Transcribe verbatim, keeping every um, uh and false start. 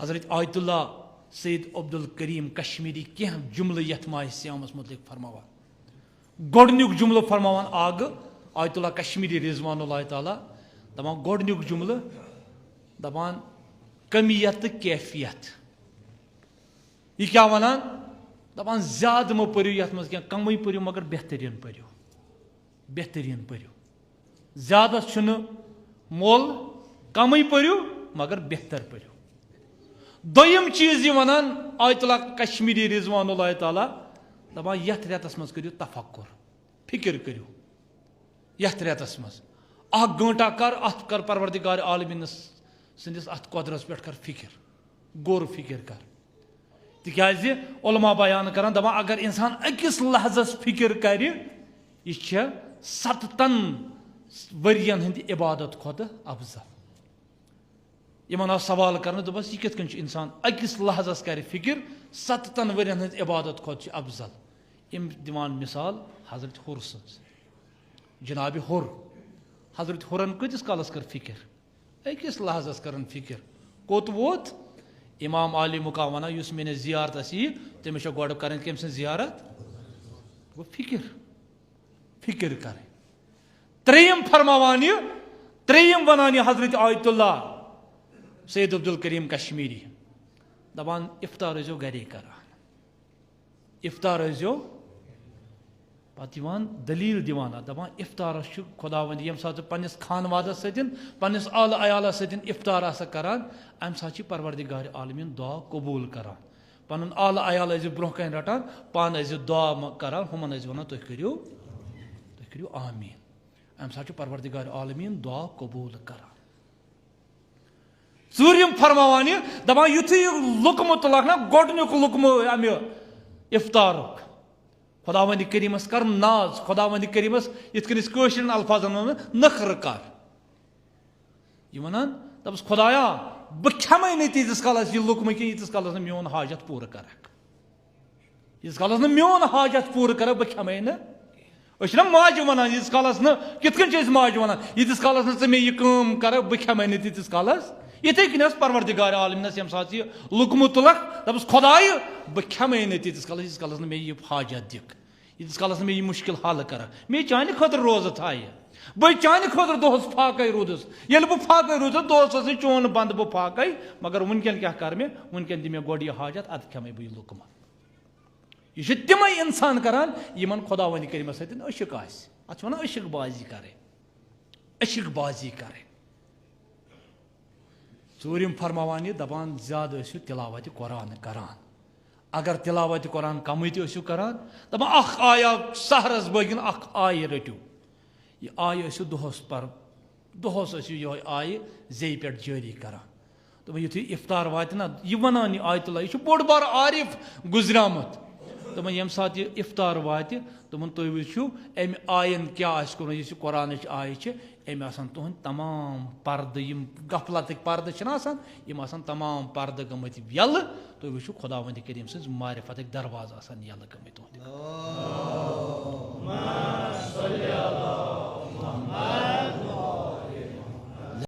حضرت آیت اللہ سید عبدالکریم کشمیری کینٛہہ جملہٕ یتھ ماہِ صیامس متعلق فرماوان۔ گۄڈنیُک جملہٕ فرماوان آگہٕ آیت اللہ کشمیری رضوان اللہ تعالیٰ، دپان گۄڈنیُک جملہٕ، دپان کمیت تہٕ کیفیت۔ یہِ کیٛاہ ونان؟ دپان زیادٕ مہ پٔرِو یتھ منٛز کینٛہہ، کمٕے پٔرِو مگر بہتریٖن پٔرِو، بہتریٖن پٔرِو۔ زیادس چھُنہٕ مۄل، کمٕے پٔرِو مگر بہتر پٔرِو۔ دوٚیِم چیٖز یہِ ونان آیت اللہ کشمیری رضوان اللہ تعالیٰ، دپان یتھ رٮ۪تس منٛز کٔرِو تفکر، فکر کٔرِو۔ یتھ رٮ۪تس منٛز اکھ گٲنٹہ کر اتھ، کر پروردگار عالمینس سٕنٛدِس اتھ قۄدرس پٮ۪ٹھ کر فکر، غور فکر کر۔ تِکیٛازِ علماء بیان کران، دپان اگر انسان أکِس لحظس فکر کرِ، یہِ چھےٚ ستتن ؤرین ہٕنٛدِ عبادت کھۄتہٕ افضل۔ یِمن آو سوال کرنہٕ، دوٚپُس، یہِ کِتھ کٔنۍ چھُ انسان أکِس لحظس کرِ فکر، ستتن ؤرین ہٕنٛز عبادت کھۄتہٕ چھِ افضل؟ یِم دِوان مثال حضرت حُر سٕنٛز، جناب حُر۔ حضرت حُرن کۭتِس کالس کٔر فکر؟ أکِس لحظس کٔرٕن فکر۔ کوٚت ووت؟ امام عالی مقام ونان، یُس مےٚ نِش زیارتس یی، تٔمِس چھےٚ گۄڈٕ کرٕنۍ کٔمۍ سٕنٛز زیارت؟ گوٚو فکر، فکر کرٕنۍ۔ ترٛیٚیِم فرماوان یہِ، ترٛیٚیِم ونان یہِ حضرت آیت اللہ سید عبدالکریم کشمیری، دپان افطار ٲسۍزیو گرے کران، افطار ٲسۍزیو۔ پتہٕ یِوان دلیل دِوان اتھ، دپان افطارس چھُ خداوند، ییٚمہِ ساتہٕ ژٕ پننِس خانوادس سۭتۍ، پننِس آلہٕ عیالس سۭتۍ افطار آسکھ کران، امہِ ساتہٕ چھِ پروردگار عالمین دعا قبول کران۔ پنُن آلہٕ عیال ٲسۍزِ برونٛہہ کنہِ رٹان، پانہٕ ٲسۍزِ دعا م-، کران، ہُمن ٲسۍزِ ونان، تُہۍ کٔرِو، تُہۍ کٔرِو آمین۔ امہِ ساتہٕ چھُ پروردگار عالمین دعا قبول کران۔ ژوٗرِم فرماوان یہِ، دپان یُتھُے یہِ لُقمہٕ تُلکھ نا، گۄڈٕنیُک لُقمہٕ امہِ افطارُک، خداوندِ کریٖمس کر ناز، خداوندِ کریٖمس یِتھ کٔنۍ أسۍ کٲشرٮ۪ن الفاظن منٛز نخرٕ کر۔ یہِ ونان، دپس، خدایا، بہٕ کھٮ۪مے نہٕ تیٖتِس کالس یہِ لُقمہٕ کینٛہہ، ییٖتِس کالس نہٕ میون حاجت پوٗرٕ کرکھ۔ ییٖتِس کالس نہٕ میون حاجت پوٗرٕ کرکھ، بہٕ کھٮ۪مے نہٕ۔ أسۍ چھِنہ ماجہِ ونان، ییٖتِس کالس نہٕ، کِتھ کٔنۍ چھِ أسۍ ماجہِ ونان؟ ییٖتِس کالس نہٕ ژٕ مےٚ یہِ کٲم کرکھ، بہٕ کھٮ۪مے نہٕ تیٖتِس کالس۔ یِتھے کٔنۍ ٲس پروردگار عالمینس ییٚمہِ ساتہٕ یہِ لُقمہٕ تُلکھ، دپس، خدایہِ، بہٕ کھٮ۪مے نہٕ تیٖتِس کالس، ییٖتِس کالس نہٕ مےٚ یہِ حاجت دِکھ۔ ییٖتِس کالس نہٕ مےٚ یہِ مُشکِل حل کَرَکھ، مےٚ چانہِ خٲطرٕ روزٕ تھایہِ، بہٕ چانہِ خٲطرٕ دۄہَس فاقَے روٗدُس۔ ییٚلہِ بہٕ فاقَے روٗدُس، دۄہَس ٲسٕے چون بنٛدٕ بہٕ فاقَے، مگر وٕنکٮ۪ن کیٛاہ کَرٕ مےٚ؟ وٕنکٮ۪ن دِ مےٚ گۄڈٕ یہِ حاجت، اَدٕ کھٮ۪مَے بہٕ یہِ لُقمہٕ۔ یہِ چھِ تِمَے اِنسان کَران، یِمَن خۄداوندِ کریٖمَس سۭتۍ عشق آسہِ۔ اَتھ چھِ وَنان عشق بازی کَرٕنۍ۔ عشق بازی کَرٕنۍ۔ ژوٗرِم فرماوان یہِ، دَپان زیادٕ ٲسِو تِلاوتِ قرآن کَران۔ اگر تِلاوتِ قرآن کَمٕے تہِ ٲسِو کَران، دَپان اَکھ آیا سحرَس بٲگِن اَکھ آیہِ رٔٹِو۔ یہِ آیہِ ٲسِو دۄہَس پَر، دۄہَس ٲسِو یِہوٚے آیہِ زیٚیہِ پٮ۪ٹھ جٲری کَران۔ دوٚپُن، یُتھُے اِفطار واتہِ نہ، یہِ وَنان یہِ آیت اللہ، یہِ چھُ بوٚڑ بار عارف گُزریومُت۔ دوٚپُن، ییٚمہِ ساتہٕ یہِ اِفطار واتہِ، دوٚپُن، تُہۍ وٕچھِو، اَمہِ آیَن کیٛاہ آسہِ کوٚرمُت، یُس یہِ قرآنٕچ آیہِ چھِ، أمۍ آسَن تُہٕنٛدۍ تمام پردٕ، یِم غفلتٕکۍ پردٕ چھِنہ آسان، یِم آسَن تمام پردٕ گٔمٕتۍ یَلہٕ۔ تُہۍ وٕچھِو، خۄداوندِ کریٖم سٕنٛز معرفتٕکۍ دروازٕ آسَن یَلہٕ گٔمٕتۍ تُہٕنٛدِ خٲطرٕ۔